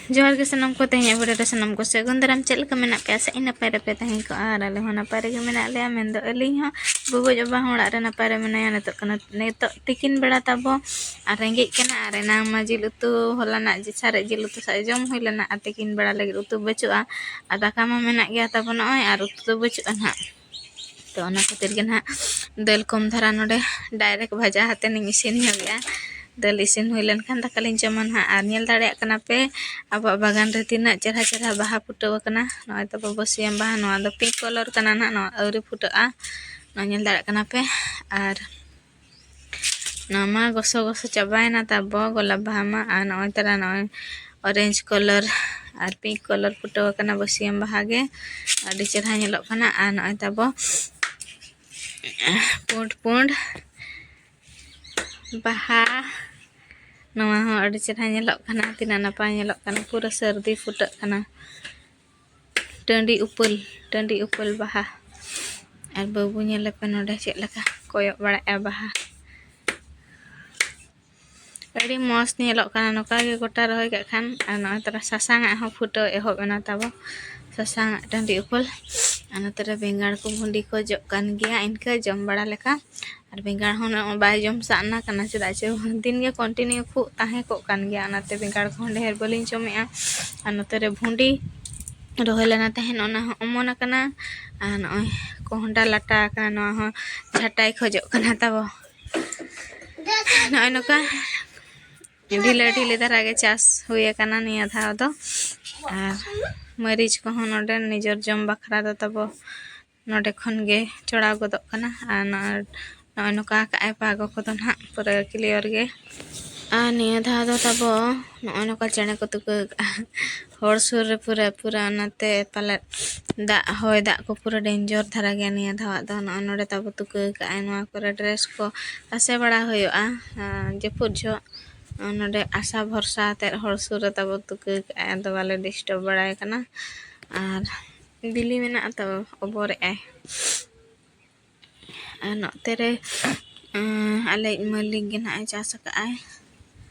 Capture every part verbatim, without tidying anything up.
ᱡᱚᱦᱟᱨ ᱜᱮ ᱥᱟᱱᱟᱢ ᱠᱚ, ᱛᱮᱦᱮᱧᱟᱜ video ᱨᱮ ᱥᱟᱱᱟᱢ ᱠᱚ ᱥᱟᱹᱜᱩᱱ ᱫᱟᱨᱟᱢ᱾ ᱪᱮᱫ ᱞᱮᱠᱟ ᱢᱮᱱᱟᱜ ᱯᱮᱭᱟ? ᱟᱥᱟᱭᱟᱹᱧ ᱱᱟᱯᱟᱭ ᱨᱮᱯᱮ ᱛᱟᱦᱮᱸ ᱠᱚᱜᱼᱟ, ᱟᱨ ᱟᱞᱮ ᱦᱚᱸ ᱱᱟᱯᱟᱭ ᱨᱮᱜᱮ ᱢᱮᱱᱟᱜ ᱞᱮᱭᱟ᱾ ᱢᱮᱱᱫᱚ ᱟᱹᱞᱤᱧ ᱦᱚᱸ ᱵᱩᱵᱩᱡ ᱵᱟᱵᱟ ᱦᱚᱸ ᱚᱲᱟᱜ ᱨᱮ ᱱᱟᱯᱟᱭ ᱨᱮ ᱢᱮᱱᱟᱭᱟ᱾ ᱱᱤᱛᱚᱜ ᱠᱟᱱᱟ, ᱱᱤᱛᱚᱜ ᱛᱤᱠᱤᱱ ᱵᱮᱲᱟ ᱛᱟᱵᱚ, ᱟᱨ ᱨᱮᱸᱜᱮᱡ ᱠᱟᱱᱟ, ᱟᱨ ᱮᱱᱟᱝ ᱢᱟ ᱡᱤᱞ ᱩᱛᱩ, ᱦᱚᱞᱟᱱᱟᱜ ᱡᱤ-, ᱥᱟᱨᱮᱡ ᱡᱤᱞ ᱩᱛᱩ ᱥᱟᱜ ᱡᱚᱢ ᱦᱩᱭ ᱞᱮᱱᱟ, ᱟᱨ ᱛᱤᱠᱤᱱ ᱵᱮᱲᱟ ᱞᱟᱹᱜᱤᱫ ᱩᱛᱩ ᱵᱟᱹᱪᱩᱜᱼᱟ, ᱟᱨ ᱫᱟᱠᱟ ᱢᱟ ᱢᱮᱱᱟᱜ ᱜᱮᱭᱟ ᱛᱟᱵᱚ ᱱᱚᱜᱼᱚᱭ, ᱟᱨ ᱩᱛᱩ ᱫᱚ ᱵᱟᱹᱪᱩᱜᱼᱟ ᱱᱟᱦᱟᱜ᱾ ᱛᱚ ᱚᱱᱟ ᱠᱷᱟᱹᱛᱤᱨ ᱜᱮ ᱱᱟᱦᱟᱜ ᱫᱟᱹᱞ ᱠᱚᱢ ᱫᱷᱟᱨᱟ ᱱᱚᱰᱮ direct ᱵᱷᱟᱡᱟ ᱦᱟᱛᱮ ᱞᱤᱧ ᱤᱥᱤᱱ ᱧᱚᱜᱮᱜᱼᱟ᱾ ᱫᱟᱹᱞ ᱤᱥᱤᱱ ᱦᱩᱭ ᱞᱮᱱᱠᱷᱟᱱ ᱫᱟᱠᱟ ᱞᱤᱧ ᱡᱚᱢᱟ ᱱᱟᱦᱟᱜ᱾ ᱟᱨ ᱧᱮᱞ ᱫᱟᱲᱮᱭᱟᱜ ᱠᱟᱱᱟ ᱯᱮ, ᱟᱵᱚᱣᱟᱜ ᱵᱟᱜᱟᱱ ᱨᱮ ᱛᱤᱱᱟᱹᱜ ᱪᱮᱨᱦᱟ ᱪᱮᱨᱦᱟ ᱵᱟᱦᱟ ᱯᱷᱩᱴᱟᱹᱣ ᱟᱠᱟᱱᱟ᱾ ᱱᱚᱜᱼᱚᱭ ᱛᱟᱵᱚ ᱵᱟᱹᱥᱭᱟᱹᱢ ᱵᱟᱦᱟ, ᱱᱚᱣᱟ ᱫᱚ pink colour ᱠᱟᱱᱟ ᱱᱟᱦᱟᱜ, ᱱᱚᱣᱟ ᱟᱹᱣᱨᱤ ᱯᱷᱩᱴᱟᱹᱜᱼᱟ᱾ ᱱᱚᱣᱟ ᱧᱮᱞ ᱫᱟᱲᱮᱭᱟᱜ ᱠᱟᱱᱟ ᱯᱮ᱾ ᱟᱨ ᱱᱚᱣᱟ ᱢᱟ ᱜᱚᱥᱚ ᱜᱚᱥᱚ ᱪᱟᱵᱟᱭᱮᱱᱟ ᱛᱟᱵᱚ ᱜᱳᱞᱟᱯ ᱵᱟᱦᱟ ᱢᱟ᱾ ᱟᱨ ᱱᱚᱜᱼᱚᱭ ᱛᱟᱨᱟ ᱱᱚᱜᱼᱚᱭ orange colour ᱟᱨ pink colour ᱯᱷᱩᱴᱟᱹᱣ ᱟᱠᱟᱱᱟ ᱵᱟᱹᱥᱭᱟᱹᱢ ᱵᱟᱦᱟ ᱜᱮ, ᱟᱹᱰᱤ ᱪᱮᱨᱦᱟ ᱧᱮᱞᱚᱜ ᱠᱟᱱᱟ᱾ ᱟᱨ ᱱᱚᱜᱼᱚᱭ ᱛᱟᱵᱚ ᱯᱩᱸᱰ ᱯᱩᱸᱰ ᱵᱟᱦᱟ, ᱱᱚᱣᱟ ᱦᱚᱸ ᱟᱹᱰᱤ ᱪᱮᱨᱦᱟ ᱧᱮᱞᱚᱜ ᱠᱟᱱᱟ, ᱛᱤᱱᱟᱹᱜ ᱱᱟᱯᱟᱭ ᱧᱮᱞᱚᱜ ᱠᱟᱱᱟ, ᱯᱩᱨᱟᱹ ᱥᱟᱹᱨᱫᱤ ᱯᱷᱩᱴᱟᱹᱜ ᱠᱟᱱᱟ᱾ ᱴᱟᱺᱰᱤ ᱩᱯᱟᱹᱞ, ᱴᱟᱺᱰᱤ ᱩᱯᱟᱹᱞ ᱵᱟᱦᱟ᱾ ᱟᱨ ᱵᱟᱹᱵᱩ ᱧᱮᱞᱮᱯᱮ ᱱᱚᱰᱮ ᱪᱮᱫ ᱞᱮᱠᱟ ᱠᱚᱭᱚᱜ ᱵᱟᱲᱟᱭᱮᱫᱼᱟ ᱵᱟᱦᱟ᱾ ᱟᱹᱰᱤ ᱢᱚᱡᱽ ᱧᱮᱞᱚᱜ ᱠᱟᱱᱟ ᱱᱚᱝᱠᱟ ᱜᱮ ᱜᱚᱴᱟ ᱨᱚᱦᱚᱭ ᱠᱟᱜ ᱠᱷᱟᱱ᱾ ᱟᱨ ᱱᱚᱜᱼᱚᱭ ᱛᱚᱨᱟ ᱥᱟᱥᱟᱝ ᱟᱜ ᱦᱚᱸ ᱯᱷᱩᱴᱟᱹᱣ ᱮᱦᱚᱵ ᱮᱱᱟ ᱛᱟᱵᱚ, ᱥᱟᱥᱟᱝ ᱟᱜ ᱴᱟᱺᱰᱤ ᱩᱯᱟᱹᱞ᱾ ᱟᱨ ᱱᱚᱛᱮ ᱨᱮ ᱵᱮᱸᱜᱟᱲ ᱠᱚ ᱵᱷᱩᱸᱰᱤ ᱠᱚ ᱡᱚᱜ ᱠᱟᱱ ᱜᱮᱭᱟ, ᱤᱱᱠᱟᱹ ᱡᱚᱢ ᱵᱟᱲᱟ ᱞᱮᱠᱟ᱾ ᱟᱨ ᱵᱮᱸᱜᱟᱲ ᱦᱚᱸ ᱩᱱᱟᱹᱜ ᱵᱟᱭ ᱡᱚᱢ ᱥᱟᱜᱱᱟ ᱠᱟᱱᱟ, ᱪᱮᱫᱟᱜ ᱪᱮ ᱫᱤᱱ ᱜᱮ continue ᱠᱷᱩᱜ ᱛᱟᱦᱮᱸ ᱠᱚᱜ ᱠᱟᱱ ᱜᱮᱭᱟ, ᱚᱱᱟᱛᱮ ᱵᱮᱸᱜᱟᱲ ᱠᱚᱦᱚᱸ ᱰᱷᱮᱨ ᱵᱟᱹᱞᱤᱧ ᱡᱚᱢᱮᱜᱼᱟ᱾ ᱟᱨ ᱱᱚᱛᱮ ᱨᱮ ᱵᱷᱩᱸᱰᱤ ᱨᱚᱦᱚᱭ ᱞᱮᱱᱟ ᱛᱟᱦᱮᱸᱱ, ᱚᱱᱟ ᱦᱚᱸ ᱚᱢᱚᱱ ᱟᱠᱟᱱᱟ᱾ ᱟᱨ ᱱᱚᱜᱼᱚᱭ ᱠᱚᱦᱰᱟ ᱞᱟᱴᱟ ᱟᱠᱟᱱᱟ, ᱱᱚᱣᱟ ᱦᱚᱸ ᱡᱷᱟᱴᱟᱭ ᱠᱷᱚᱡᱚᱜ ᱠᱟᱱᱟ ᱛᱟᱵᱚ᱾ ᱱᱚᱜᱼᱚᱭ ᱱᱚᱝᱠᱟ ᱰᱷᱤᱞᱟᱹ ᱰᱷᱤᱞᱟᱹ ᱫᱷᱟᱨᱟ ᱜᱮ ᱪᱟᱥ ᱦᱩᱭ ᱟᱠᱟᱱᱟ ᱱᱤᱭᱟᱹ ᱫᱷᱟᱣ ᱫᱚ᱾ ᱟᱨ ᱢᱟᱹᱨᱤᱪ ᱠᱚᱦᱚᱸ ᱱᱚᱰᱮ ᱱᱤᱡᱮᱨ ᱡᱚᱢ ᱵᱟᱠᱷᱨᱟ ᱫᱚ ᱛᱟᱵᱚ ᱱᱚᱰᱮ ᱠᱷᱚᱱ ᱜᱮ ᱪᱷᱚᱲᱟᱣ ᱜᱚᱫᱚᱜ ᱠᱟᱱᱟ᱾ ᱟᱨ ᱱᱚᱜᱼᱚᱭ, ᱱᱚᱜᱼᱚᱭ ᱱᱚᱝᱠᱟ ᱠᱟᱜᱼᱟᱭ ᱯᱟᱜᱚ ᱠᱚᱫᱚ ᱱᱟᱦᱟᱜ ᱯᱩᱨᱟᱹ clear ᱜᱮ᱾ ᱟᱨ ᱱᱤᱭᱟᱹ ᱫᱷᱟᱣ ᱫᱚ ᱛᱟᱵᱚ ᱱᱚᱜᱼᱚᱭ ᱱᱚᱝᱠᱟ ᱪᱮᱬᱮ ᱠᱚ ᱛᱩᱠᱟᱹ ᱟᱠᱟᱜᱼᱟ᱾ ᱦᱚᱲ ᱥᱩᱨ ᱨᱮ ᱯᱩᱨᱟᱹ, ᱯᱩᱨᱟᱹ ᱚᱱᱟᱛᱮ ᱯᱟᱞᱮᱫ ᱫᱟᱜ, ᱦᱚᱭ ᱫᱟᱜ ᱠᱚ ᱯᱩᱨᱟᱹ danger ᱫᱷᱟᱨᱟ ᱜᱮᱭᱟ ᱱᱤᱭᱟᱹ ᱫᱷᱟᱣᱟᱜ ᱫᱚ᱾ ᱱᱚᱜᱼᱚᱭ ᱱᱚᱰᱮ ᱛᱟᱵᱚ ᱛᱩᱠᱟᱹ ᱟᱠᱟᱜᱼᱟᱭ, ᱱᱚᱣᱟ ᱠᱚᱨᱮ dress ᱠᱚ ᱛᱟᱥᱮ ᱵᱟᱲᱟ ᱦᱩᱭᱩᱜᱼᱟ, ᱟᱨ ᱡᱟᱹᱯᱩᱫ ᱡᱚᱦᱚᱜ ᱱᱚᱰᱮ ᱟᱥᱟ ᱵᱷᱚᱨᱥᱟ ᱟᱛᱮᱫ ᱦᱚᱲ ᱥᱩᱨ ᱨᱮ ᱛᱟᱵᱚ ᱛᱩᱠᱟᱹ ᱟᱠᱟᱜᱼᱟᱭ, ᱟᱫᱚ ᱵᱟᱞᱮ disturb ᱵᱟᱲᱟᱭ ᱠᱟᱱᱟ᱾ ᱟᱨ ᱵᱤᱞᱤ ᱢᱮᱱᱟᱜᱼᱟ ᱛᱚ, ᱚᱵᱚᱨᱮᱜᱼᱟᱭ᱾ ᱟᱨ ᱱᱚᱛᱮ ᱨᱮ, ᱟᱸ, ᱟᱞᱮᱭᱤᱡ ᱢᱟᱹᱞᱤᱠ ᱜᱮ ᱱᱟᱦᱟᱜ ᱮ ᱪᱟᱥ ᱟᱠᱟᱫᱼᱟᱭ᱾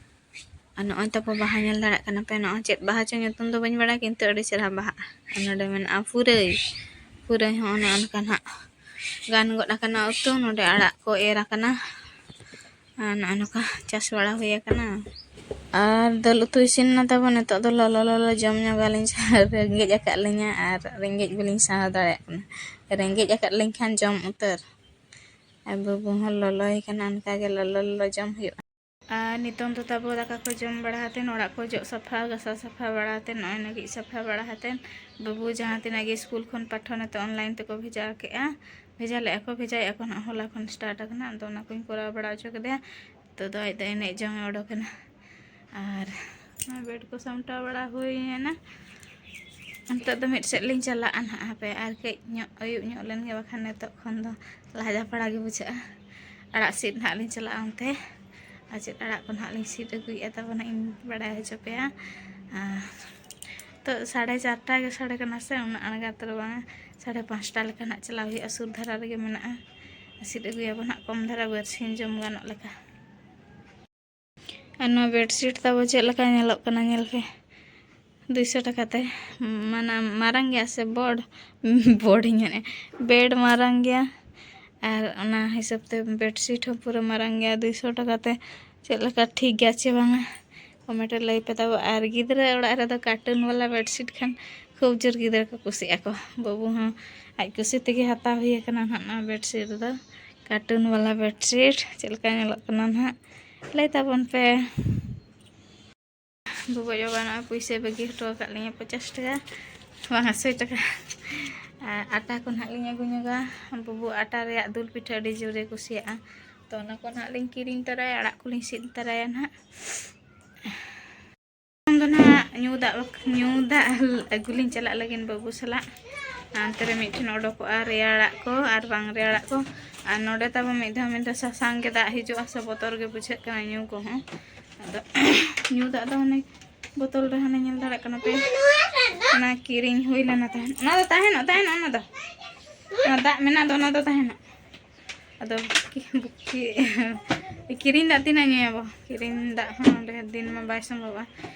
ᱟᱨ ᱱᱚᱜᱼᱚᱭ ᱛᱟᱵᱚ ᱵᱟᱦᱟ ᱧᱮᱞ ᱫᱟᱲᱮᱭᱟᱜ ᱠᱟᱱᱟ ᱯᱮ, ᱱᱚᱜᱼᱚᱭ ᱪᱮᱫ ᱵᱟᱦᱟ ᱪᱚ, ᱧᱩᱛᱩᱢ ᱫᱚ ᱵᱟᱹᱧ ᱵᱟᱲᱟᱭᱟ, ᱠᱤᱱᱛᱩ ᱟᱹᱰᱤ ᱪᱮᱦᱨᱟ ᱵᱟᱦᱟᱜᱼᱟ᱾ ᱟᱨ ᱱᱚᱰᱮ ᱢᱮᱱᱟᱜᱼᱟ ᱯᱩᱨᱟᱹᱭ᱾ ᱯᱩᱨᱟᱹᱭ ᱦᱚᱸ ᱚᱱᱮ ᱚᱱᱠᱟ ᱱᱟᱦᱟᱜ ᱜᱟᱱ ᱜᱚᱫ ᱟᱠᱟᱱᱟ ᱩᱛᱩ, ᱱᱚᱰᱮ ᱟᱲᱟᱜ ᱠᱚ ᱮᱨ ᱟᱠᱟᱱᱟ᱾ ᱟᱨ ᱱᱚᱜᱼᱚ ᱱᱚᱝᱠᱟ ᱪᱟᱥ ᱵᱟᱲᱟ ᱦᱩᱭ ᱟᱠᱟᱱᱟ᱾ ᱟᱨ ᱫᱟᱹᱞ ᱩᱛᱩ ᱤᱥᱤᱱ ᱮᱱᱟ ᱛᱟᱵᱚ᱾ ᱱᱤᱛᱚᱜ ᱫᱚ ᱞᱚᱞᱚ ᱞᱚᱞᱚ ᱡᱚᱢ ᱧᱚᱜᱟᱞᱤᱧ, ᱨᱮᱸᱜᱮᱡ ᱟᱠᱟᱫ ᱞᱤᱧᱟ ᱟᱨ ᱨᱮᱸᱜᱮᱡ ᱵᱟᱹᱞᱤᱧ ᱥᱟᱦᱟᱣ ᱫᱟᱲᱮᱭᱟᱜ ᱠᱟᱱᱟ᱾ ᱨᱮᱸᱜᱮᱡ ᱟᱠᱟᱫ ᱞᱤᱧ ᱠᱷᱟᱱ ᱡᱚᱢ ᱩᱛᱟᱹᱨ᱾ ᱟᱨ ᱵᱟᱹᱵᱩ ᱦᱚᱸ ᱞᱚᱞᱚᱭ ᱠᱟᱱᱟ, ᱚᱱᱠᱟᱜᱮ ᱞᱚᱞᱚ ᱞᱚᱞᱚ ᱡᱚᱢ ᱦᱩᱭᱩᱜᱼᱟ᱾ ᱟᱨ ᱱᱤᱛᱚᱝ ᱫᱚ ᱛᱟᱵᱚ ᱫᱟᱠᱟ ᱠᱚ ᱡᱚᱢ ᱵᱟᱲᱟ ᱠᱟᱛᱮᱫ, ᱚᱲᱟᱜ ᱠᱚ ᱡᱚᱜ ᱥᱟᱯᱷᱟ, ᱜᱟᱥᱟᱣ ᱥᱟᱯᱷᱟ ᱵᱟᱲᱟ ᱠᱟᱛᱮᱫ, ᱱᱚᱜᱼᱚᱭ ᱱᱟᱹᱠᱤᱡ ᱥᱟᱯᱷᱟ ᱵᱟᱲᱟ ᱠᱟᱛᱮᱫ, ᱵᱟᱹᱵᱩ ᱡᱟᱦᱟᱸ ᱛᱤᱱᱟᱹᱜ ᱜᱮ ᱥᱠᱩᱞ ᱠᱷᱚᱱ ᱯᱟᱴᱷᱚᱱ ᱱᱤᱛᱚᱜ online ᱛᱮᱠᱚ ᱵᱷᱮᱡᱟ ᱠᱮᱜᱼᱟ, ᱵᱷᱮᱡᱟ ᱞᱮᱜᱼᱟ ᱠᱚ, ᱵᱷᱮᱡᱟᱭᱮᱜᱼᱟ ᱠᱚ ᱱᱟᱜ, ᱦᱚᱞᱟ ᱠᱷᱚᱱ start ᱟᱠᱟᱱᱟ᱾ ᱟᱫᱚ ᱚᱱᱟ ᱠᱚᱧ ᱠᱚᱨᱟᱣ ᱵᱟᱲᱟ ᱦᱚᱪᱚ ᱠᱮᱫᱮᱭᱟ᱾ ᱱᱤᱛᱚᱜ ᱫᱚ ᱟᱡ ᱫᱚ ᱮᱱᱮᱡ ᱡᱚᱝ ᱮ ᱚᱰᱚᱠ ᱮᱱᱟ᱾ ᱟᱨ ᱱᱚᱣᱟ bed ᱠᱚ ᱥᱟᱢᱴᱟᱣ ᱵᱟᱲᱟ ᱦᱩᱭᱮᱱᱟ᱾ ᱱᱤᱛᱚᱜ ᱫᱚ ᱢᱤᱫ ᱥᱮᱫ ᱞᱤᱧ ᱪᱟᱞᱟᱜᱼᱟ ᱱᱟᱦᱟᱜ, ᱦᱟᱯᱮ ᱟᱨ ᱠᱟᱹᱡ ᱧᱚᱜ ᱟᱹᱭᱩᱵ ᱧᱚᱜ ᱞᱮᱱ ᱜᱮ, ᱵᱟᱠᱷᱟᱱ ᱱᱤᱛᱚᱜ ᱠᱷᱚᱱ ᱫᱚ ᱞᱟᱡᱟ ᱯᱟᱲᱟ ᱜᱮ ᱵᱩᱡᱷᱟᱹᱜᱼᱟ᱾ ᱟᱲᱟᱜ ᱥᱤᱫ ᱱᱟᱦᱟᱜ ᱞᱤᱧ ᱪᱟᱞᱟᱜᱼᱟ ᱚᱱᱛᱮ, ᱟᱨ ᱪᱮᱫ ᱟᱲᱟᱜ ᱠᱚ ᱱᱟᱦᱟᱜ ᱞᱤᱧ ᱥᱤᱫ ᱟᱹᱜᱩᱭᱮᱫᱼᱟ ᱛᱟᱵᱚᱱᱟ, ᱤᱧ ᱵᱟᱲᱟᱭ ᱦᱚᱪᱚ ᱯᱮᱭᱟ᱾ ᱟᱨ ᱱᱤᱛᱚᱜ ᱥᱟᱲᱮ ᱪᱟᱨᱴᱟ ᱜᱮ ᱥᱟᱰᱮ ᱠᱟᱱᱟ ᱥᱮ, ᱩᱱᱟᱹᱜ ᱟᱬᱜᱟᱛ ᱫᱚ ᱵᱟᱝᱟ, ᱥᱟᱲᱮ ᱯᱟᱸᱪᱴᱟ ᱞᱮᱠᱟ ᱱᱟᱦᱟᱜ ᱪᱟᱞᱟᱣ ᱦᱩᱭᱩᱜᱼᱟ, ᱥᱩᱨ ᱫᱷᱟᱨᱟ ᱨᱮᱜᱮ ᱢᱮᱱᱟᱜᱼᱟ᱾ ᱥᱤᱫ ᱟᱹᱜᱩᱭᱟᱵᱚᱱ ᱱᱟᱦᱟᱜ ᱠᱚᱢ ᱫᱷᱟᱨᱟ, ᱵᱟᱨᱥᱤᱧ ᱡᱚᱢ ᱜᱟᱱᱚᱜ ᱞᱮᱠᱟ᱾ ᱟᱨ ᱱᱚᱣᱟ bedsheet ᱛᱟᱵᱚ ᱪᱮᱫ ᱞᱮᱠᱟ ᱧᱮᱞᱚᱜ ᱠᱟᱱᱟ, ᱧᱮᱞ ᱯᱮ᱾ ᱫᱩᱭᱥᱚ ᱴᱟᱠᱟ ᱛᱮ, ᱢᱟᱱᱮ ᱢᱟᱨᱟᱝ ᱜᱮᱭᱟ ᱥᱮ ᱵᱚᱰ? ᱵᱚᱰ ᱤᱧ ᱢᱮᱱᱮᱫᱼᱟ, bed ᱢᱟᱨᱟᱝ ᱜᱮᱭᱟ᱾ ᱟᱨ ᱚᱱᱟ ᱦᱤᱥᱟᱹᱵ ᱛᱮ bedsheet ᱦᱚᱸ ᱯᱩᱨᱟᱹ ᱢᱟᱨᱟᱝ ᱜᱮᱭᱟ᱾ ᱫᱩᱭᱥᱚ ᱴᱟᱠᱟ ᱛᱮ ᱪᱮᱫ ᱞᱮᱠᱟ, ᱴᱷᱤᱠ ᱜᱮᱭᱟ ᱪᱮ ᱵᱟᱝᱟ, comment ᱨᱮ ᱞᱟᱹᱭ ᱯᱮ ᱛᱟᱵᱚ᱾ ᱟᱨ ᱜᱤᱫᱽᱨᱟᱹ ᱚᱲᱟᱜ ᱨᱮᱫᱚ cartoon ᱵᱟᱞᱟ bedsheet ᱠᱷᱟᱱ ᱠᱷᱩᱵ ᱡᱳᱨ ᱜᱤᱫᱽᱨᱟᱹ ᱠᱚ ᱠᱩᱥᱤᱜ ᱟᱠᱚ᱾ ᱵᱟᱹᱵᱩ ᱦᱚᱸ ᱟᱡ ᱠᱩᱥᱤ ᱛᱮᱜᱮ ᱦᱟᱛᱟᱣ ᱦᱩᱭ ᱟᱠᱟᱱᱟ ᱱᱟᱦᱟᱜ ᱱᱚᱣᱟ bedsheet ᱫᱚ, cartoon ᱵᱟᱞᱟ bedsheet᱾ ᱪᱮᱫ ᱞᱮᱠᱟ ᱧᱮᱞᱚᱜ ᱠᱟᱱᱟ ᱱᱟᱦᱟᱜ, ᱞᱟᱹᱭ ᱛᱟᱵᱚᱱ ᱯᱮ᱾ ᱵᱟᱵᱟ ᱱᱚᱜᱼᱚᱭ ᱯᱩᱭᱥᱟᱹᱭ ᱵᱟᱹᱜᱤ ᱦᱚᱴᱚ ᱟᱠᱟᱫ ᱞᱤᱧᱟ, ᱯᱚᱪᱟᱥ ᱴᱟᱠᱟ, ᱵᱟᱝᱟ, ᱥᱚᱭ ᱴᱟᱠᱟ᱾ ᱟᱨ ᱟᱴᱟ ᱠᱚ ᱱᱟᱦᱟᱜ ᱞᱤᱧ ᱟᱹᱜᱩ ᱧᱚᱜᱟ᱾ ᱵᱟᱹᱵᱩ ᱟᱴᱟ ᱨᱮᱭᱟᱜ ᱫᱩᱞ ᱯᱤᱴᱷᱟᱹ ᱟᱹᱰᱤ ᱡᱳᱨᱮ ᱠᱩᱥᱤᱭᱟᱜᱼᱟ, ᱛᱚ ᱚᱱᱟ ᱠᱚ ᱱᱟᱦᱟᱜ ᱞᱤᱧ ᱠᱤᱨᱤᱧ ᱛᱚᱨᱟᱭᱟ, ᱟᱲᱟᱜ ᱠᱚᱞᱤᱧ ᱥᱤᱫ ᱛᱚᱨᱟᱭᱟ ᱱᱟᱦᱟᱜ᱾ ᱛᱚᱠᱷᱚᱱ ᱫᱚ ᱱᱟᱦᱟᱜ ᱧᱩ ᱫᱟᱜ ᱵᱟᱠ-, ᱧᱩ ᱫᱟᱜ ᱟᱹᱜᱩ ᱞᱤᱧ ᱪᱟᱞᱟᱜ ᱞᱟᱹᱜᱤᱫ ᱵᱟᱹᱵᱩ ᱥᱟᱞᱟᱜ᱾ ᱚᱱᱛᱮ ᱨᱮ ᱢᱤᱫ ᱴᱷᱮᱱ ᱚᱰᱚᱠᱚᱜᱼᱟ, ᱨᱮᱭᱟᱲᱟᱜ ᱠᱚ ᱟᱨ ᱵᱟᱝ ᱨᱮᱭᱟᱲᱟᱜ ᱠᱚ᱾ ᱟᱨ ᱱᱚᱰᱮ ᱛᱟᱵᱚ ᱢᱤᱫ ᱫᱷᱟᱣ ᱢᱤᱫ ᱫᱷᱟᱣ ᱥᱟᱥᱟᱝ ᱜᱮ ᱫᱟᱜ ᱦᱤᱡᱩᱜᱼᱟ ᱥᱮ, ᱵᱚᱛᱚᱨ ᱜᱮ ᱵᱩᱡᱷᱟᱹᱜ ᱠᱟᱱᱟ ᱧᱩ ᱠᱚᱦᱚᱸ᱾ ᱟᱫᱚ ᱧᱩ ᱫᱟᱜ ᱫᱚ ᱦᱟᱱᱮ ᱵᱚᱛᱚᱞ ᱨᱮ ᱦᱟᱱᱮ ᱧᱮᱞ ᱫᱟᱲᱮᱭᱟᱜ ᱠᱟᱱᱟ ᱯᱮ, ᱚᱱᱟ ᱠᱤᱨᱤᱧ ᱦᱩᱭ ᱞᱮᱱᱟ ᱛᱟᱦᱮᱸᱫ᱾ ᱚᱱᱟ ᱫᱚ ᱛᱟᱦᱮᱱᱚᱜ, ᱛᱟᱦᱮᱱᱚᱜ, ᱚᱱᱟ ᱫᱚ, ᱚᱱᱟ ᱫᱟᱜ ᱢᱮᱱᱟᱜ ᱫᱚ, ᱚᱱᱟ ᱫᱚ ᱛᱟᱦᱮᱱᱚᱜ᱾ ᱟᱫᱚ ᱵᱩᱠᱤ, ᱵᱩᱠᱤ, ᱠᱤᱨᱤᱧ ᱫᱟᱜ ᱛᱤᱱᱟᱹᱜ ᱧᱩᱭᱟᱵᱚ? ᱠᱤᱨᱤᱧ ᱫᱟᱜ ᱦᱚᱸ ᱚᱸᱰᱮ ᱫᱤᱱ ᱢᱟ ᱵᱟᱭ ᱥᱚᱢᱵᱷᱚᱵᱚᱜᱼᱟ᱾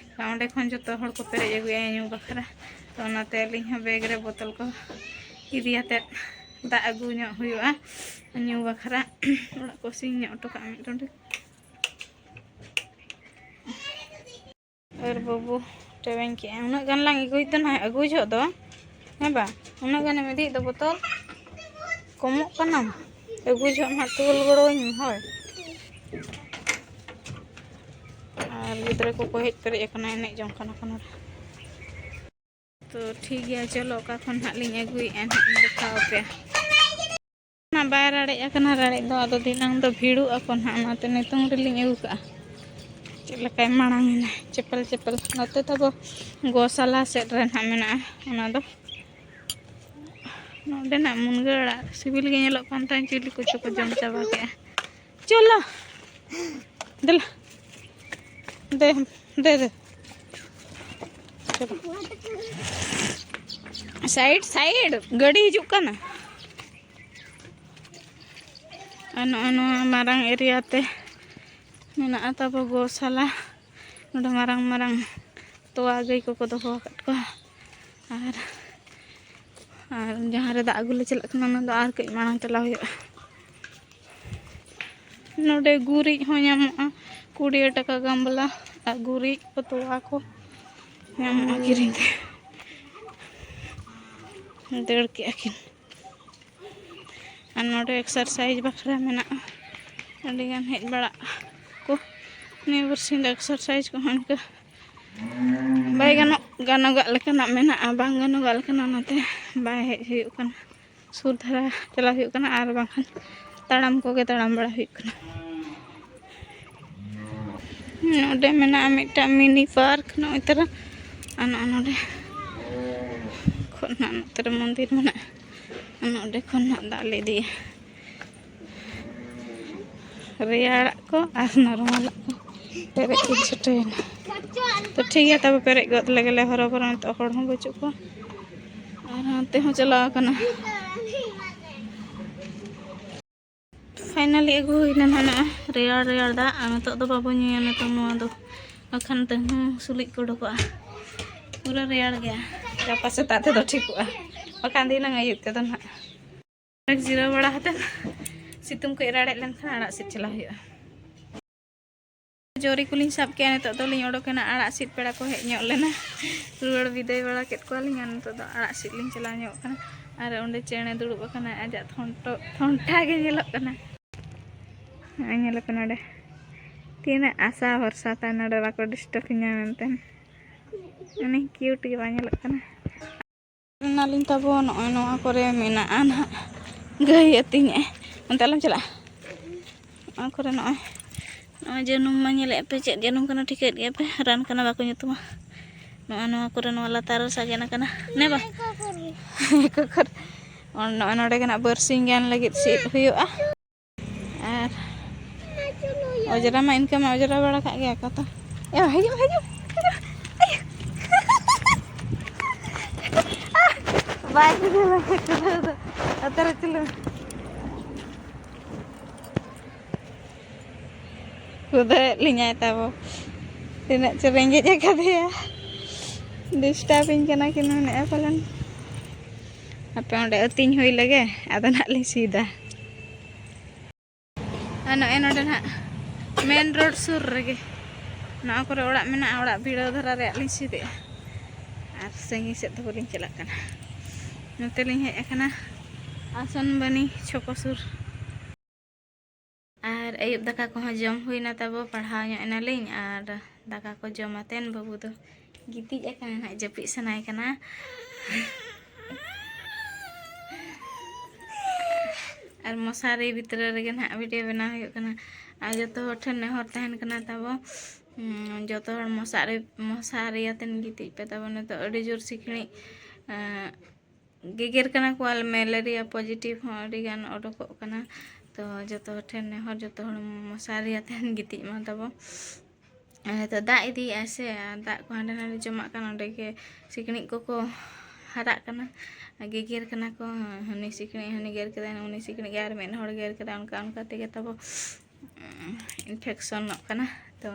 ᱚᱸᱰᱮ ᱠᱷᱚᱱ ᱡᱚᱛᱚ ᱦᱚᱲ ᱠᱚ ᱯᱮᱨᱮᱡ ᱟᱹᱜᱩᱭᱟ ᱧᱩ ᱵᱟᱠᱷᱨᱟ᱾ ᱛᱚ ᱚᱱᱟᱛᱮ ᱟᱹᱞᱤᱧ ᱦᱚᱸ ᱵᱮᱜᱽ ᱨᱮ ᱵᱳᱛᱚᱞ ᱠᱚ ᱤᱫᱤᱭᱟᱛᱮᱫ ᱫᱟᱜ ᱟᱹᱜᱩ ᱧᱚᱜ ᱦᱩᱭᱩᱜᱼᱟ ᱧᱩ ᱵᱟᱠᱷᱨᱟ᱾ ᱚᱲᱟᱜ ᱠᱚ ᱥᱤᱧ ᱧᱚᱜ ᱦᱚᱴᱚ ᱠᱟᱜᱼᱟ ᱢᱤᱫ ᱴᱩᱸᱰᱤ᱾ ᱟᱨ ᱵᱟᱹᱵᱩ ᱴᱮᱣᱮᱧ ᱠᱮᱜᱼᱟ᱾ ᱩᱱᱟᱹᱜ ᱜᱟᱱ ᱞᱟᱝ ᱟᱹᱜᱩᱭᱮᱫ ᱫᱚ ᱱᱟᱦᱟᱜ, ᱟᱹᱜᱩ ᱡᱚᱦᱚᱜ ᱫᱚ, ᱦᱮᱸ ᱵᱟ? ᱩᱱᱟᱹᱜ ᱜᱟᱱᱮᱢ ᱤᱫᱤᱭᱮᱫ ᱫᱚ ᱵᱚᱛᱚᱞ, ᱠᱚᱢᱚᱜ ᱠᱟᱱᱟᱢ᱾ ᱟᱹᱜᱩ ᱡᱚᱦᱚᱜ ᱱᱟᱦᱟᱜ ᱛᱩᱞ ᱜᱚᱲᱚᱣᱟᱹᱧ ᱢᱮ, ᱦᱳᱭ᱾ ᱟᱨ ᱜᱤᱫᱽᱨᱟᱹ ᱠᱚᱠᱚ ᱦᱮᱡ ᱯᱮᱨᱮᱡ ᱟᱠᱟᱱᱟ, ᱮᱱᱮᱡ ᱡᱚᱝ ᱠᱟᱱᱟ ᱠᱚ ᱱᱚᱰᱮ᱾ ᱛᱚ ᱴᱷᱤᱠ ᱜᱮᱭᱟ, ᱪᱚᱞᱚ ᱚᱠᱟ ᱠᱷᱚᱱ ᱱᱟᱦᱟᱜ ᱞᱤᱧ ᱟᱹᱜᱩᱭᱮᱫᱼᱟ ᱱᱟᱦᱟᱜ ᱤᱧ ᱫᱮᱠᱷᱟᱣ ᱟᱯᱮᱭᱟ᱾ ᱱᱟᱦᱟᱜ ᱵᱟᱭ ᱨᱟᱲᱮᱡ ᱟᱠᱟᱱᱟ ᱨᱟᱲᱮᱡ ᱫᱚ, ᱟᱫᱚ ᱫᱷᱤᱱᱟᱹᱝ ᱫᱚ ᱵᱷᱤᱲᱚᱜ ᱟᱠᱚ ᱱᱟᱦᱟᱜ, ᱚᱱᱟᱛᱮ ᱱᱤᱛᱚᱝ ᱨᱮᱞᱤᱧ ᱟᱹᱜᱩ ᱠᱟᱜᱼᱟ᱾ ᱪᱮᱫ ᱞᱮᱠᱟᱭ ᱢᱟᱲᱟᱝ ᱮᱱᱟ, ᱪᱮᱯᱮᱞ ᱪᱮᱯᱮᱞ᱾ ᱱᱚᱛᱮ ᱛᱟᱵᱚ ᱜᱚᱥᱟᱞᱟ ᱥᱮᱫ ᱨᱮ ᱱᱟᱦᱟᱜ ᱢᱮᱱᱟᱜᱼᱟ ᱚᱱᱟ ᱫᱚ᱾ ᱱᱚᱰᱮᱱᱟᱜ ᱢᱩᱱᱜᱟᱹ ᱟᱲᱟᱜ ᱥᱤᱵᱤᱞ ᱜᱮ ᱧᱮᱞᱚᱜ ᱠᱟᱱ ᱛᱟᱦᱮᱸᱫ, ᱪᱤᱞᱤ ᱠᱚᱪᱚ ᱠᱚ ᱡᱚᱢ ᱪᱟᱵᱟ ᱠᱮᱜᱼᱟ᱾ ᱪᱚᱞᱚ ᱫᱮᱞᱟ, ᱫᱮ, ᱫᱮ, ᱫᱮ᱾ ᱪᱚᱞᱚ᱾ ᱥᱟᱭᱤᱰ, ᱥᱟᱭᱤᱰ, ᱜᱟᱹᱰᱤ ᱦᱤᱡᱩᱜ ᱠᱟᱱᱟ᱾ ᱟᱨ ᱱᱚᱜᱼᱚ ᱱᱚᱣᱟ ᱢᱟᱨᱟᱝ ᱮᱨᱤᱭᱟ ᱛᱮ ᱢᱮᱱᱟᱜᱼᱟ ᱛᱟᱵᱚ ᱜᱳᱥᱟᱞᱟ᱾ ᱱᱚᱰᱮ ᱢᱟᱨᱟᱝ ᱢᱟᱨᱟᱝ ᱛᱚᱣᱟ ᱜᱟᱹᱭ ᱠᱚᱠᱚ ᱫᱚᱦᱚ ᱟᱠᱟᱫ ᱠᱚᱣᱟ᱾ ᱟᱨ, ᱟᱨ ᱡᱟᱦᱟᱸ ᱨᱮ ᱫᱟᱜ ᱟᱹᱜᱩ ᱞᱮ ᱪᱟᱞᱟᱜ ᱠᱟᱱᱟ, ᱚᱱᱟ ᱫᱚ ᱟᱨ ᱠᱟᱹᱡ ᱢᱟᱲᱟᱝ ᱪᱟᱞᱟᱣ ᱦᱩᱭᱩᱜᱼᱟ᱾ ᱱᱚᱰᱮ ᱜᱩᱨᱤᱡ ᱦᱚᱸ ᱧᱟᱢᱚᱜᱼᱟ, ᱠᱩᱲᱤ ᱴᱟᱠᱟ ᱜᱟᱢᱞᱟ, ᱟᱨ ᱜᱩᱨᱤᱡ ᱠᱚ, ᱛᱚᱣᱟ ᱠᱚ ᱧᱟᱢᱚᱜᱼᱟ ᱠᱤᱨᱤᱧ ᱛᱮ᱾ ᱫᱟᱹᱲ ᱠᱮᱜᱼᱟ ᱠᱤᱱ᱾ ᱟᱨ ᱱᱚᱰᱮ ᱮᱠᱥᱟᱨᱥᱟᱭᱤᱡᱽ ᱵᱟᱠᱷᱨᱟ ᱢᱮᱱᱟᱜᱼᱟ, ᱟᱹᱰᱤᱜᱟᱱ ᱦᱮᱡ ᱵᱟᱲᱟᱜ ᱠᱚ᱾ ᱱᱤᱭᱟᱹ ᱵᱟᱨᱥᱤᱧ ᱫᱚ ᱮᱠᱥᱟᱨᱥᱟᱭᱤᱡᱽ ᱠᱚᱦᱚᱸ ᱤᱱᱠᱟᱹ ᱵᱟᱭ ᱜᱟᱱᱚᱜ, ᱜᱟᱱᱚᱜᱟᱜ ᱞᱮᱠᱟᱱᱟᱜ ᱢᱮᱱᱟᱜᱼᱟ, ᱵᱟᱝ ᱜᱟᱱᱚᱜᱟᱜ ᱞᱮᱠᱟᱱᱟᱜ, ᱚᱱᱟᱛᱮ ᱵᱟᱭ ᱦᱮᱡ ᱦᱩᱭᱩᱜ ᱠᱟᱱᱟ᱾ ᱥᱩᱨ ᱫᱷᱟᱨᱟ ᱪᱟᱞᱟᱣ ᱦᱩᱭᱩᱜ ᱠᱟᱱᱟ, ᱟᱨ ᱵᱟᱝᱠᱷᱟᱱ ᱛᱟᱲᱟᱢ ᱠᱚᱜᱮ ᱛᱟᱲᱟᱢ ᱵᱟᱲᱟ ᱦᱩᱭᱩᱜ ᱠᱟᱱᱟ᱾ ᱱᱚᱰᱮ ᱢᱮᱱᱟᱜᱼᱟ ᱢᱤᱫᱴᱟᱝ ᱢᱤᱱᱤ ᱯᱟᱨᱠ, ᱱᱚᱜᱼᱚᱭ ᱛᱟᱨᱟ᱾ ᱟᱨ ᱱᱚᱜᱼᱚ ᱱᱚᱰᱮ ᱠᱷᱚᱱ ᱱᱟᱜ ᱱᱚᱛᱮ ᱨᱮ ᱢᱚᱱᱫᱤᱨ ᱢᱮᱱᱟᱜᱼᱟ᱾ ᱟᱨ ᱱᱚᱰᱮ ᱠᱷᱚᱱ ᱱᱟᱜ ᱫᱟᱜ ᱞᱮ ᱤᱫᱤᱭᱟ᱾ ᱨᱮᱭᱟᱲᱟᱜ ᱠᱚ ᱟᱨ ᱱᱚᱨᱢᱟᱞᱟᱜ ᱠᱚ ᱯᱮᱨᱮᱡ ᱠᱤᱱ ᱪᱷᱩᱴᱟᱹᱣᱮᱱᱟ᱾ ᱛᱚ ᱴᱷᱤᱠ ᱜᱮᱭᱟ, ᱛᱚᱵᱮ ᱯᱮᱨᱮᱡ ᱜᱚᱫ ᱞᱮᱜᱮ ᱞᱮ ᱦᱚᱨᱚᱵᱚᱨᱚ, ᱱᱤᱛᱚᱜ ᱦᱚᱲ ᱦᱚᱸ ᱵᱟᱹᱪᱩᱜ ᱠᱚᱣᱟ᱾ ᱟᱨ ᱦᱟᱱᱛᱮ ᱦᱚᱸ ᱪᱟᱞᱟᱣ ᱟᱠᱟᱱᱟ᱾ ᱯᱷᱟᱭᱱᱟᱞᱤ ᱟᱹᱜᱩ ᱦᱩᱭᱱᱟ ᱱᱟᱦᱟᱜ ᱱᱚᱜᱼᱚᱭ ᱨᱮᱭᱟᱲ ᱨᱮᱭᱟᱲ ᱫᱟᱜ, ᱟᱨ ᱱᱤᱛᱚᱜ ᱫᱚ ᱵᱟᱵᱚ ᱧᱩᱭᱟ ᱱᱤᱛᱚᱝ ᱱᱚᱣᱟ ᱫᱚ, ᱵᱟᱠᱷᱟᱱ ᱛᱟᱹᱦᱩ ᱥᱩᱞᱩᱡ ᱠᱚ ᱩᱰᱩᱠᱚᱜᱼᱟ᱾ ᱯᱩᱨᱟᱹ ᱨᱮᱭᱟᱲ ᱜᱮᱭᱟ, ᱜᱟᱯᱟ ᱥᱮᱛᱟᱜ ᱛᱮᱫᱚ ᱴᱷᱤᱠᱚᱜᱼᱟ, ᱵᱟᱠᱷᱟᱱ ᱫᱷᱤᱱᱟᱹᱝ ᱟᱹᱭᱩᱵ ᱛᱮᱫᱚ ᱱᱟᱦᱟᱜ᱾ ᱡᱤᱨᱟᱹᱣ ᱵᱟᱲᱟ ᱠᱟᱛᱮᱫ ᱥᱤᱛᱩᱝ ᱠᱚ ᱮᱨᱟᱲᱮᱫ ᱞᱮᱱᱠᱷᱟᱱ ᱟᱲᱟᱜ ᱥᱤᱫ ᱪᱟᱞᱟᱣ ᱦᱩᱭᱩᱜᱼᱟ᱾ ᱡᱚᱨᱤ ᱠᱚᱞᱤᱧ ᱥᱟᱵ ᱠᱮᱜᱼᱟ, ᱱᱤᱛᱚᱜ ᱫᱚᱞᱤᱧ ᱚᱰᱚᱠᱮᱱᱟ ᱟᱲᱟᱜ ᱥᱤᱫ, ᱯᱮᱲᱟ ᱠᱚ ᱦᱮᱡ ᱧᱚᱜ ᱞᱮᱱᱟ, ᱨᱩᱣᱟᱹᱲ ᱵᱤᱫᱟᱹᱭ ᱵᱟᱲᱟ ᱠᱮᱫ ᱠᱚᱣᱟᱞᱤᱧ, ᱟᱨ ᱱᱤᱛᱚᱜ ᱫᱚ ᱟᱲᱟᱜ ᱥᱤᱫ ᱞᱤᱧ ᱪᱟᱞᱟᱣ ᱧᱚᱜ ᱠᱟᱱᱟ᱾ ᱟᱨ ᱚᱸᱰᱮ ᱪᱮᱬᱮ ᱫᱩᱲᱩᱵ ᱟᱠᱟᱱᱟᱭ, ᱟᱡᱟᱜ ᱛᱷᱚᱱᱴᱚ ᱛᱷᱚᱱᱴᱟ ᱜᱮ ᱧᱮᱞᱚᱜ ᱠᱟᱱᱟ᱾ ᱱᱚᱜᱼᱚᱭ ᱧᱮᱞ ᱟᱯᱮ ᱱᱚᱰᱮ, ᱛᱤᱱᱟᱹᱜ ᱟᱥᱟ ᱵᱷᱚᱨᱥᱟ ᱛᱟᱭ ᱱᱚᱰᱮ ᱵᱟᱠᱚ ᱰᱤᱥᱴᱟᱵᱤᱧᱟ ᱢᱮᱱᱛᱮ᱾ ᱩᱱᱤ ᱠᱤᱭᱩᱴ ᱜᱮ ᱵᱟᱭ ᱧᱮᱞᱚᱜ ᱠᱟᱱᱟ᱾ ᱮᱱᱟᱞᱤᱧ ᱛᱟᱵᱚ ᱱᱚᱜᱼᱚᱭ ᱱᱚᱣᱟ ᱠᱚᱨᱮ ᱢᱮᱱᱟᱜᱼᱟ ᱱᱟᱦᱟᱜ ᱜᱟᱹᱭ ᱟᱹᱛᱤᱧᱮᱜᱼᱟᱭ᱾ ᱚᱱᱛᱮ ᱟᱞᱚᱢ ᱪᱟᱞᱟᱜᱼᱟ᱾ ᱱᱚᱣᱟ ᱠᱚᱨᱮ ᱱᱚᱜᱼᱚᱭ, ᱱᱚᱜᱼᱚᱭ ᱡᱟᱹᱱᱩᱢ ᱢᱟ ᱧᱮᱞᱮᱫ ᱯᱮ, ᱪᱮᱫ ᱡᱟᱹᱱᱩᱢ ᱠᱟᱱᱟ ᱴᱷᱤᱠᱟᱹᱭᱮᱫ ᱜᱮᱭᱟ ᱯᱮ, ᱨᱟᱱ ᱠᱟᱱᱟ ᱵᱟᱠᱚ ᱧᱩᱛᱩᱢᱟ᱾ ᱱᱚᱜᱼᱚᱭ ᱱᱚᱣᱟ ᱠᱚᱨᱮ, ᱱᱚᱣᱟ ᱞᱟᱛᱟᱨ ᱨᱮ ᱥᱟᱜᱮᱱ ᱟᱠᱟᱱᱟ᱾ ᱱᱮ ᱵᱟ᱾ ᱱᱚᱜᱼᱚᱭ ᱱᱚᱰᱮ ᱜᱮ ᱱᱟᱜ ᱵᱟᱨᱥᱤᱧ ᱜᱟᱱ ᱞᱟᱹᱜᱤᱫ ᱥᱤᱫ ᱦᱩᱭᱩᱜᱼᱟ᱾ ᱟᱨ ᱚᱡᱽᱨᱟ ᱢᱟ ᱤᱱᱠᱟᱹ ᱢᱟ ᱚᱡᱽᱨᱟ ᱵᱟᱲᱟ ᱠᱟᱜ ᱜᱮᱭᱟ ᱠᱚ ᱛᱚ᱾ ᱮ, ᱦᱤᱡᱩᱜ, ᱦᱤᱡᱩᱜ, ᱦᱤᱡᱩᱜ᱾ ᱟᱭᱳ᱾ ᱵᱟᱭ ᱦᱤᱡᱩᱜ, ᱵᱟᱭ ᱦᱤᱡᱩᱜ᱾ ᱱᱚᱛᱮ ᱨᱮ ᱪᱚᱞᱚ᱾ ᱠᱷᱩᱫᱟᱹᱣᱮᱫ ᱞᱤᱧᱟᱭ ᱛᱟᱵᱚ᱾ ᱛᱤᱱᱟᱹᱜ ᱪᱚ ᱨᱮᱸᱜᱮᱡ ᱟᱠᱟᱫᱮᱭᱟ᱾ ᱰᱤᱥᱴᱟᱵᱤᱧ ᱠᱟᱱᱟ ᱠᱤᱱ ᱢᱮᱱᱮᱫᱼᱟ ᱯᱟᱞᱮᱱ᱾ ᱦᱟᱯᱮ ᱚᱸᱰᱮ ᱟᱹᱛᱤᱧ ᱦᱩᱭ ᱞᱮᱜᱮ, ᱟᱫᱚ ᱱᱟᱜ ᱞᱤᱧ ᱥᱤᱫᱟ᱾ ᱟᱨ ᱱᱚᱜᱼᱚᱭ ᱱᱚᱰᱮ ᱱᱟᱜ ᱢᱮᱱ ᱨᱳᱰ ᱥᱩᱨ ᱨᱮᱜᱮ ᱱᱚᱣᱟ ᱠᱚᱨᱮ ᱚᱲᱟᱜ ᱢᱮᱱᱟᱜᱼᱟ, ᱚᱲᱟᱜ ᱵᱷᱤᱲᱟᱹᱣ ᱫᱷᱟᱨᱟ ᱨᱮᱭᱟᱜ ᱞᱤᱧ ᱥᱤᱫᱮᱜᱼᱟ᱾ ᱟᱨ ᱥᱟᱺᱜᱤᱧ ᱥᱮᱫ ᱫᱚ ᱵᱟᱹᱞᱤᱧ ᱪᱟᱞᱟᱜ ᱠᱟᱱᱟ᱾ ᱱᱚᱛᱮ ᱞᱤᱧ ᱦᱮᱡ ᱟᱠᱟᱱᱟ ᱟᱥᱚᱱᱵᱟᱱᱤ ᱪᱷᱚᱠᱚ ᱥᱩᱨ᱾ ᱟᱨ ᱟᱹᱭᱩᱵ ᱫᱟᱠᱟ ᱠᱚᱦᱚᱸ ᱡᱚᱢ ᱦᱩᱭᱱᱟ ᱛᱟᱵᱚ, ᱯᱟᱲᱦᱟᱣ ᱧᱚᱜ ᱮᱱᱟᱞᱤᱧ᱾ ᱟᱨ ᱫᱟᱠᱟ ᱠᱚ ᱡᱚᱢ ᱟᱛᱮᱱ ᱵᱟᱹᱵᱩ ᱫᱚ ᱜᱤᱛᱤᱡ ᱟᱠᱟᱱᱟᱭ ᱱᱟᱦᱟᱜ, ᱡᱟᱹᱯᱤᱫ ᱥᱟᱱᱟᱭ ᱠᱟᱱᱟ᱾ ᱟᱨ ᱢᱚᱥᱟᱨᱤ ᱵᱷᱤᱛᱨᱤ ᱨᱮᱜᱮ ᱱᱟᱦᱟᱜ ᱵᱷᱤᱰᱤᱭᱳ ᱵᱮᱱᱟᱣ ᱦᱩᱭᱩᱜ ᱠᱟᱱᱟ᱾ ᱟᱨ ᱡᱚᱛᱚ ᱦᱚᱲ ᱴᱷᱮᱱ ᱱᱮᱦᱚᱨ ᱛᱟᱦᱮᱱ ᱠᱟᱱᱟ ᱛᱟᱵᱚ, ᱩᱸ, ᱡᱚᱛᱚ ᱦᱚᱲ ᱢᱚᱥᱟᱨᱤ, ᱢᱚᱥᱟᱨᱤ ᱟᱛᱮᱱ ᱜᱤᱛᱤᱡ ᱯᱮ ᱛᱟᱵᱚ᱾ ᱱᱤᱛᱚᱜ ᱟᱹᱰᱤ ᱡᱳᱨ ᱥᱤᱠᱲᱤᱡ, ᱮᱸ, ᱜᱮᱜᱮᱨ ᱠᱟᱱᱟ ᱠᱚ, ᱟᱨ ᱢᱮᱞᱮᱨᱤᱭᱟ ᱯᱚᱡᱤᱴᱤᱵᱷ ᱦᱚᱸ ᱟᱹᱰᱤ ᱜᱟᱱ ᱚᱰᱚᱠᱚᱜ ᱠᱟᱱᱟ᱾ ᱛᱚ ᱡᱚᱛᱚ ᱦᱚᱲ ᱴᱷᱮᱱ ᱱᱮᱦᱚᱨ, ᱡᱚᱛᱚ ᱦᱚᱲ ᱢᱚᱥᱟᱨᱤ ᱟᱛᱮᱱ ᱜᱤᱛᱤᱡ ᱢᱟ ᱛᱟᱵᱚ᱾ ᱟᱨ ᱱᱤᱛᱚᱜ ᱫᱟᱜ ᱤᱫᱤᱭᱮᱫᱼᱟᱭ ᱥᱮ, ᱟᱨ ᱫᱟᱜ ᱠᱚ ᱦᱟᱸᱰᱮ ᱱᱟᱰᱮ ᱡᱚᱢᱟᱜ ᱠᱟᱱᱟ, ᱚᱸᱰᱮ ᱜᱮ ᱥᱤᱠᱲᱤᱡ ᱠᱚᱠᱚ ᱦᱟᱨᱟᱜ ᱠᱟᱱᱟ, ᱜᱮᱜᱮᱨ ᱠᱟᱱᱟ ᱠᱚ, ᱦᱟᱹᱱᱤ ᱥᱤᱠᱲᱤᱡ ᱦᱟᱹᱱᱤ ᱜᱮᱨ ᱠᱮᱫᱟᱭ, ᱩᱱᱤ ᱥᱤᱠᱲᱤᱡ ᱜᱮ ᱟᱨ ᱢᱤᱫ ᱦᱚᱲ ᱜᱮᱨ ᱠᱮᱫᱟ, ᱚᱱᱠᱟ ᱚᱱᱠᱟ ᱛᱮᱜᱮ ᱛᱟᱵᱚ ᱤᱱᱯᱷᱮᱠᱥᱚᱱᱚᱜ ᱠᱟᱱᱟ᱾ ᱛᱚ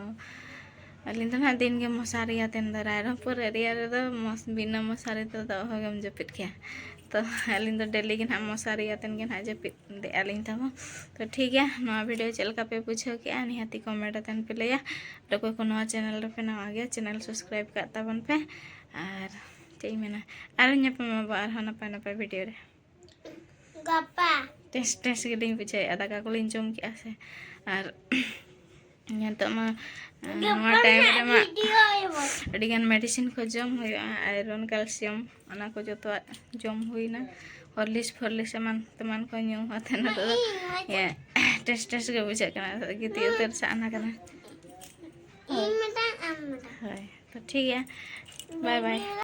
ᱟᱹᱞᱤᱧ ᱫᱚ ᱱᱟᱦᱟᱜ ᱫᱤᱱ ᱜᱮ ᱢᱚᱥᱟᱨᱤ ᱟᱛᱮᱱ ᱫᱚ, ᱨᱟᱭᱨᱚᱝᱯᱩᱨ ᱮᱨᱤᱭᱟ ᱨᱮᱫᱚ ᱢᱚᱥ-, ᱵᱤᱱᱟᱹ ᱢᱚᱥᱟᱨᱤ ᱛᱮᱫᱚ ᱚᱦᱚ ᱜᱮᱢ ᱡᱟᱹᱯᱤᱫ ᱠᱮᱭᱟ᱾ ᱛᱚ ᱟᱹᱞᱤᱧ ᱫᱚ ᱰᱮᱞᱤ ᱜᱮ ᱱᱟᱦᱟᱜ ᱢᱚᱥᱟᱨᱤ ᱟᱛᱮᱱ ᱜᱮ ᱱᱟᱦᱟᱜ ᱡᱟᱹᱯᱤᱫ ᱫᱮᱜᱼᱟ ᱞᱤᱧ ᱛᱟᱵᱚ᱾ ᱛᱚ ᱴᱷᱤᱠ ᱜᱮᱭᱟ, ᱱᱚᱣᱟ ᱵᱷᱤᱰᱤᱭᱳ ᱪᱮᱫ ᱞᱮᱠᱟ ᱯᱮ ᱵᱩᱡᱷᱟᱹᱣ ᱠᱮᱜᱼᱟ, ᱱᱤᱦᱟᱹᱛᱤ ᱠᱚᱢᱮᱱᱴ ᱟᱛᱮᱱ ᱯᱮ ᱞᱟᱹᱭᱟ᱾ ᱟᱨ ᱚᱠᱚᱭ ᱠᱚ ᱱᱚᱣᱟ ᱪᱮᱱᱮᱞ ᱨᱮᱯᱮ ᱱᱟᱣᱟ ᱜᱮᱭᱟ, ᱪᱮᱱᱮᱞ ᱥᱟᱵᱥᱠᱨᱟᱭᱤᱵ ᱠᱟᱜ ᱛᱟᱵᱚᱱ ᱯᱮ᱾ ᱟᱨ ᱪᱮᱫ ᱤᱧ ᱢᱮᱱᱟ, ᱟᱨᱚ ᱧᱟᱯᱟᱢ ᱟᱵᱚ ᱟᱨᱦᱚᱸ ᱱᱟᱯᱟᱭ ᱱᱟᱯᱟᱭ ᱵᱷᱤᱰᱤᱭᱳ ᱨᱮ᱾ ᱜᱟᱯᱟ᱾ ᱴᱮᱥ ᱴᱮᱥ ᱜᱮᱞᱤᱧ ᱵᱩᱡᱷᱟᱹᱣᱮᱫᱼᱟ, ᱫᱟᱠᱟ ᱠᱚᱞᱤᱧ ᱡᱚᱢ ᱠᱮᱜᱼᱟ ᱥᱮ᱾ ᱟᱨ ᱱᱤᱛᱚᱜ ᱢᱟ, ᱱᱚᱣᱟ ᱜᱟᱯᱟ ᱴᱟᱭᱤᱢ ᱱᱟᱜ ᱨᱮᱢᱟ ᱵᱷᱤᱰᱤᱭᱳ ᱟᱭᱵᱚᱱ᱾ ᱟᱹᱰᱤᱜᱟᱱ ᱢᱮᱰᱤᱥᱤᱱ ᱠᱚ ᱡᱚᱢ ᱦᱩᱭᱩᱜᱼᱟ, ᱟᱭᱨᱚᱱ, ᱠᱮᱞᱥᱤᱭᱟᱢ, ᱚᱱᱟ ᱠᱚ ᱡᱚᱛᱚᱣᱟᱜ ᱡᱚᱢ ᱦᱩᱭᱱᱟ᱾ ᱦᱚᱨᱞᱤᱥ ᱯᱷᱚᱨᱞᱤᱥ ᱮᱢᱟᱱ ᱛᱮᱢᱟᱱ ᱠᱚ ᱧᱩ ᱠᱟᱛᱮ ᱱᱤᱛᱚᱜ ᱫᱚ ᱤᱧ ᱢᱟ ᱤᱭᱟᱹ, ᱴᱮᱥ ᱴᱮᱥ ᱜᱮ ᱵᱩᱡᱷᱟᱹᱜ ᱠᱟᱱᱟ, ᱜᱤᱛᱤᱡ ᱩᱛᱟᱹᱨ ᱥᱟᱱᱟ ᱠᱟᱱᱟ᱾ ᱤᱧ ᱢᱤᱫᱴᱟᱝ, ᱟᱢ ᱢᱤᱫᱴᱟᱝ᱾ ᱦᱳᱭ, ᱛᱚ ᱴᱷᱤᱠ ᱜᱮᱭᱟ, ᱵᱟᱭ ᱵᱟᱭ᱾